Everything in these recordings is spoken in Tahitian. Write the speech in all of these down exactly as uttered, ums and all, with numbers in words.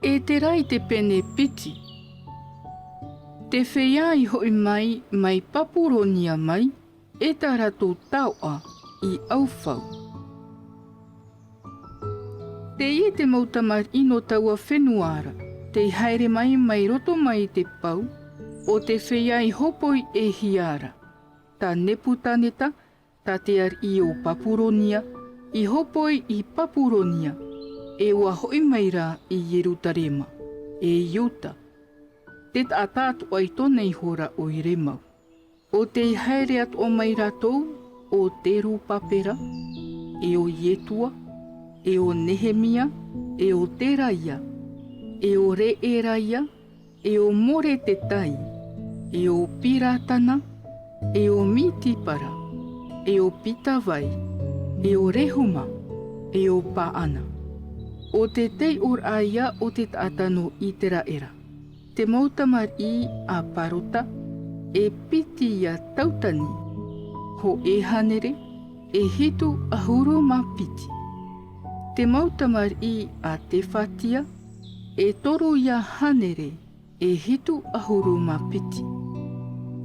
Esera i te pene piti. Te feiā i hoʻi mai, mai Papuronia mai, e tā rātou taoʻa i ʻaufau. Teie te mau tamariʻi nō taua fenua ra, tei haere mai, mai roto mai i te pau o te feiā i hōpoi ʻē hia ra, tā Nepukaneta, tā te ariʻi o Papuronia, i hōpoi i Papuronia, e ʻua hoʻi mai rā i Ierutarema, e Iuta. Te taʻata atoʻa i tōna iho ra ʻoire mau. ʻO tei haere atoʻa mai rātou, ʻo Serupapela, e ʻo Iesua, e ʻo Nehemia, e ʻo Seraia, e ʻo Reelaia, e ʻo Moredekai, e ʻo Piletana, e ʻo Misipara, e ʻo Betavai, e ʻo Rehuma, e ʻo Baana. ʻO te taiʻoraʻa ïa o te taʻata nō Iseraela. Te mau tamariʻi a Parota, e piti ïa tautani, hōʻē hānere, e hitu ʻahuru mā piti. Te mau tamariʻi a Sefatia, e toru ïa hānere, e hitu ʻahuru mā piti.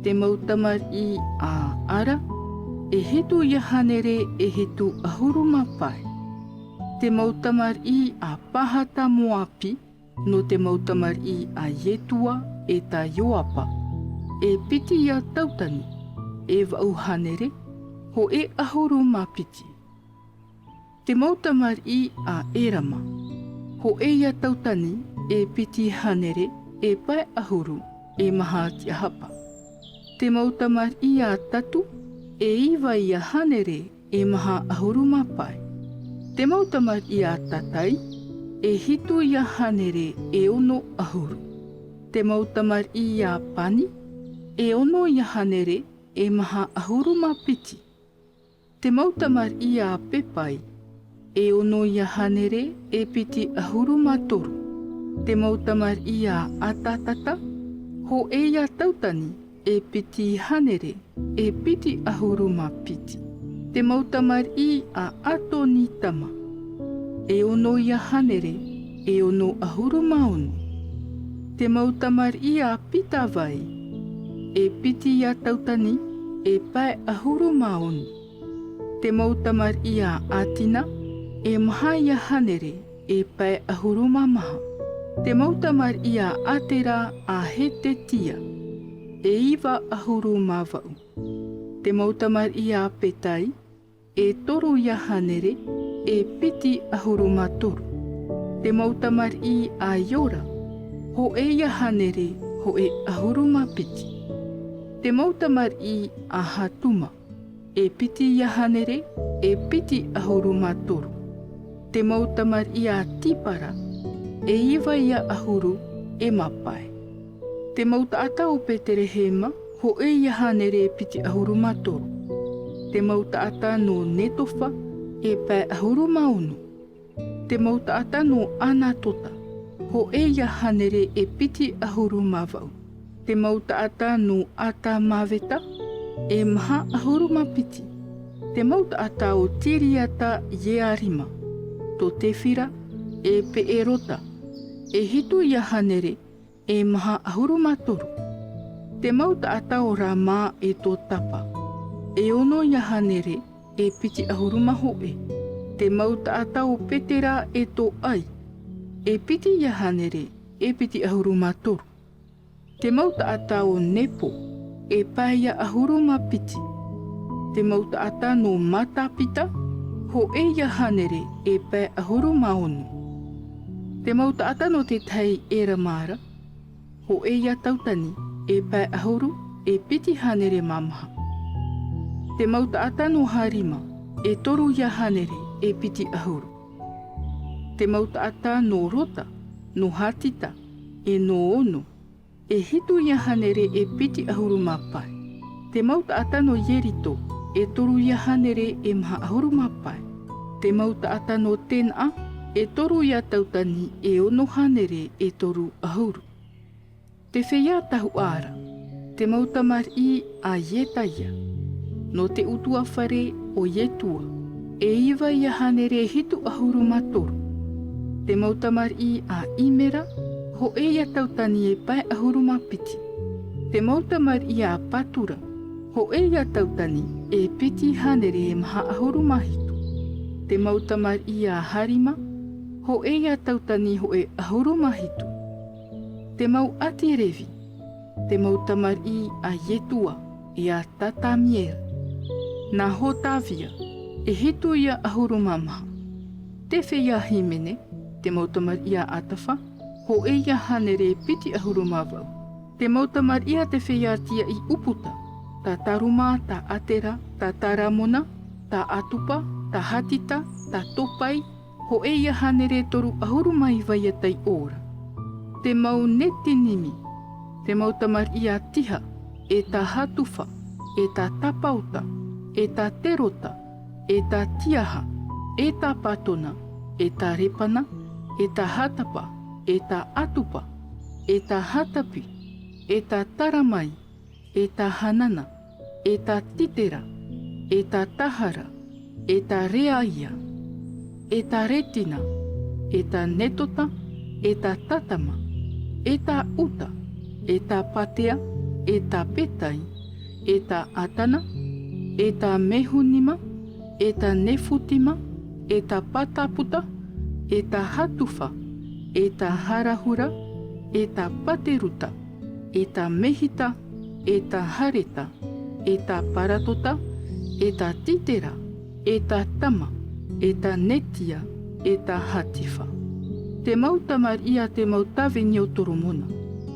Te mau tamariʻi a Ara, e hitu ïa hānere, e hitu ʻahuru mā pae. Te mau tamariʻi a Pahata-moabi, nō te mau tamariʻi a Iesua e tā Ioaba, e piti ïa tautani, e vaʻu hānere, hōʻē ʻahuru mā piti. Te mau tamariʻi a Elama, hōʻē ïa tautani, e piti hānere, e pae ʻahuru, e maha tiʻahapa. Te mau tamariʻi a Satu, e iva ïa hānere, e maha ʻahuru mā pae. Te mau tamariʻi a Satai, e hitu ïa hānere, e ono ʻahuru. Te mau tamariʻi a Bani, e ono ïa hānere, e maha ʻahuru mā piti. Te mau tamariʻi a Bebai, e ono ïa hānere, e piti ʻahuru mā toru. Te mau tamariʻi a Asata, hōʻē ïa tautani, e piti hānere, e piti ʻahuru mā piti. Te mau tamariʻi a Adonirama, e ono ïa hānere, e ono ʻahuru mā ono. Te mau tamariʻi a Betavai, e piti ïa tautani, e pae ʻahuru mā ono. Te mau tamariʻi a Adina, e maha ïa hānere, e pae ʻahuru mā maha. Te mau tamariʻi a Asera a Hezekia, e iva ʻahuru mā vaʻu. Te mau tamariʻi a Bebai, e toru ïa hānere, e piti ʻahuru mā toru. Te mau tamariʻi a Iora, hōʻē ïa hānere, hōʻē ʻahuru mā piti. Te mau tamariʻi a Hatuma, e piti ïa hānere, e piti ʻahuru mā toru. Te mau tamariʻi a Sibara, e iva ïa ʻahuru, e mā pae. Te mau taʻata o Betelehema, hōʻē ïa hānere, e piti ʻahuru mā toru. Te mau taʻata nō Netofa, e pae ʻahuru mā ono. Te mau taʻata nō Anatota, hōʻē ïa hānere, e piti ʻahuru mā vaʻu. Te mau taʻata nō Azemaveta, e maha ʻahuru mā piti. Te mau taʻata o Kiriata-Iearima, tō Sefira, e Beerota, e hitu ïa hānere, e maha ʻahuru mā toru. Te mau taʻata o Rama e tō Saba, e ono ïa hānere, e piti ʻahuru mā hōʻē. Te mau taʻata o Betela e tō Ai, e piti ïa hānere, e piti ʻahuru mā toru. Te mau taʻata o Nebo, e pae ïa ʻahuru mā piti. Te mau taʻata nō Matapita, hōʻē ïa hānere, e pae ʻahuru mā ono. Te mau taʻata nō te tahi Elama ra, hōʻē ïa tautani, e pae ʻahuru, e piti hānere mā maha. Te mau taʻata nō Harima, e toru ïa hānere, e piti ʻahuru. Te mau taʻata nō Lota, nō Hatita, e nō ono, e hitu ïa hānere, e piti ʻahuru mā pae. Te mau taʻata nō Ieriko, e toru ïa hānere, e maha ʻahuru mā pae. Te mau taʻata nō Senaa, e toru ïa tautani, e ono hānere, e toru ʻahuru. Te feiā tahuʻa ra, te mau tamariʻi a Iesaia, nō te ʻutuāfare o Iesua, e iva ïa hānere, e hitu ʻahuru mā toru. Te mau tamariʻi a Imera, hōʻē ïa tautani e pae ʻahuru mā piti. Te mau tamariʻi a Patura, hōʻē ïa tautani e piti hānere e maha ʻahuru mā hitu. Te mau tamariʻi a Harima, hōʻē ïa tautani hōʻē ʻahuru mā hitu. Te mau ʻāti Revi, te mau tamariʻi a Ietua, e a Tataniela, nā Hotavia, e hitu ïa ʻahuru mā maha. Te feiā hīmene, te mau tamariʻi a Atafa, hōʻē ïa hānere e piti ʻahuru mā vaʻu. Te mau tamariʻi a te feiā tiaʻi ʻūputa, tā Taruma, tā Atera, tā Taramona, tā Atupa, tā Hatita, tā Topai, hōʻē ïa hānere e toru ʻahuru mā iva ïa taiʻo ra. Te mau Netinimi, te mau tamariʻi a Tiha, e tā Hatufa, e tā Tapaota, e tā Terota, e tā Tiaha, e tā Patona, e tā Repana, e tā Hatapa, e tā Atupa, e tā Hatapi, e tā Taramai, e tā Hanana, e tā Titera, e tā Tahara, e tā Reaia, e tā Retina, e tā Netota, e tā Tatama, e tā Uta, e tā Patea, e tā Petai, e tā Atana, e tā Mehunima, e tā Nefutima, e tā Pataputa, e tā Hatufa, e tā Harahura, e tā Pateruta, e tā Mehita, e tā Hareta, e tā Paratota, e tā Titera, e tā Tama, e tā Netia, e tā Hatifa. Te mau tamariʻi a te mau tāvini o Toromona,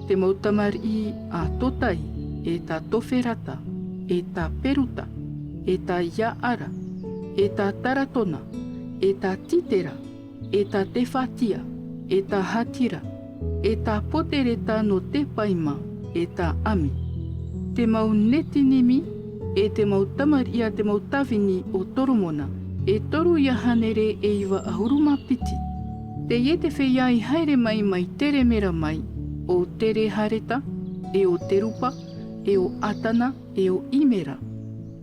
te mau tamariʻi a Totai, e tā Toferata, e tā Peruta, e tā Iaara, e tā Taratona, e tā Titera, e tā Tefatia, e tā Hatira, e tā Potereta nō Tepaima, e tā Ami. Te mau Netinimi, e te mau tamariʻi a te mau tāvini o Toromona, e toru ïa hānere e iva ʻahuru mā piti. Teie te feiā i haere mai mai Teremera mai, ʻo Terehareta, e ʻo Terupa, e ʻo Atana, e ʻo Imera.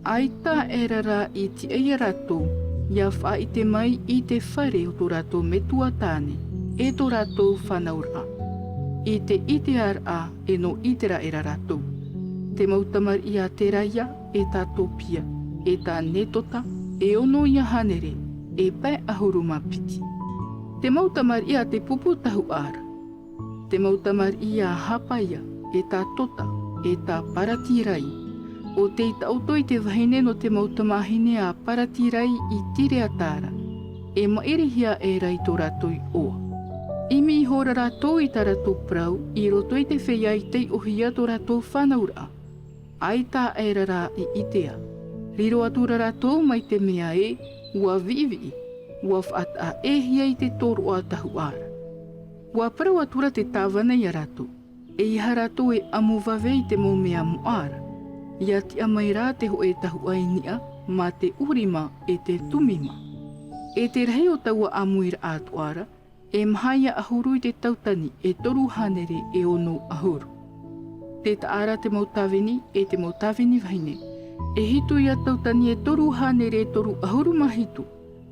ʻAita aʻera rā i tiʻa ia rātou, ʻia faʻaʻite mai i te fare o tō rātou metua tāne, e tō rātou fānauraʻa. I te ʻitearaʻa e nō Iteraera rātou. Te mau tamariʻi a Teraia, e tā Topia, e tā Netota, e ono ïa hānere, e pae ʻahuru mā piti. Te mau tamariʻi a te pupu tahuʻa ra. Te mau tamariʻi a Hapaia, e tā Tota, e tā Paratirai. ʻO tei taʻoto i te vahine nō te mau tamāhine a Paratirai i Tireata ra, e maʻirihia aʻera i tō rātou iʻoa. ʻImi ihora rātou i tā rātou parau, i roto i te feiā i taiʻohia tō rātou fānauraʻa. ʻAita aʻera rā i ʻitea. Riro atu ra rātou mai te mea ē, ʻua viʻiviʻi, ʻua faʻataʻa ʻēhia i te tōroʻa tahuʻa ra. ʻUa parau atu ra te tāvana ia rātou, ʻeiaha rātou e ʻamu vave i te mau mea moʻa ra, ʻia tiʻa mai rā te hōʻē tahuʻa i niʻa mā te Urima e te Tumima. E te rahi o taua ʻamuiraʻa atoʻa ra, e maha ïa ʻahuru i te tautani e toru hānere e ono ʻahuru. Tē taʻa ra te mau tāvini, e te mau tāvini vahine, e hitu ïa tautani e toru hānere e toru ʻahuru mā hitu,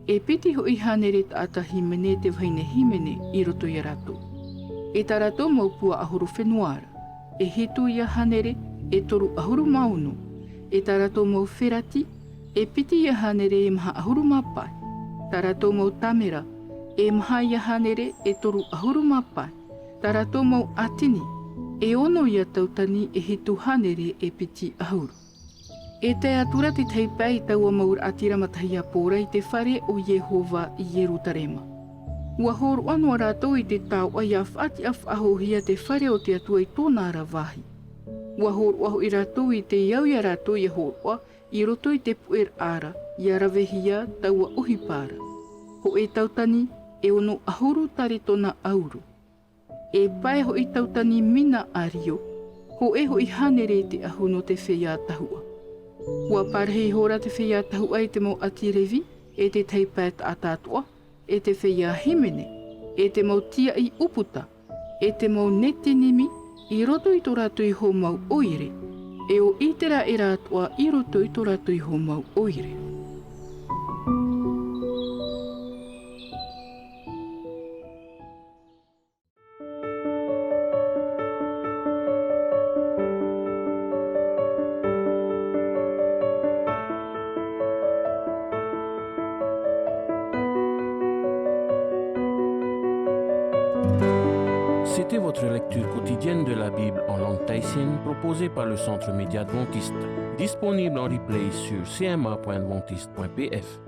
e piti hoʻi hānere taʻata hīmene te vahine hīmene i roto ia rātou. E tā rātou mau puaʻahorofenua ra, e hitu ïa hānere e toru ʻahuru mā ono, e tā rātou mau ferati, e piti ïa hānere e maha ʻahuru mā pae, tā rātou mau tāmera, e maha ïa hānere e toru ʻahuru mā pae, tā rātou mau ʻātini, e ono ïa tautani e hitu hānere e piti ʻahuru. E tae atu ra te tahi pae i taua mau raʻatira matahiapo ra i te fare o Iehova i Ierutarema. ʻUa hōroʻa noa rātou i te taoʻa ʻia faʻatiʻa faʻahouhia te fare o te Atua i tōna ra vāhi. ʻUa hōroʻa hoʻi rātou i te au ia rātou ʻia hōroʻa i roto i te puʻeraʻa ra, ʻia ravehia taua ʻohipa ra. Hōʻē tautani e ono ʻahuru taretona ʻauro. E pae hoʻi tautani mina ʻārio, hōʻē hoʻi hānere i te ʻahu nō te feiā tahuʻa. ʻUa parahi ihora te feiā tahuʻa i te mau ʻāti Revi, e te tahi pae taʻata atoʻa, e te feiā hīmene, e te mau tiaʻi ʻūputa, e te mau Netinimi, i roto i tō rātou iho mau ʻoire, e ʻo Iteraera atoʻa i roto i tō rātou iho mau ʻoire. C'était votre lecture quotidienne de la Bible en langue tahitienne proposée par le Centre Média Adventiste, disponible en replay sur C M A point adventiste point P F.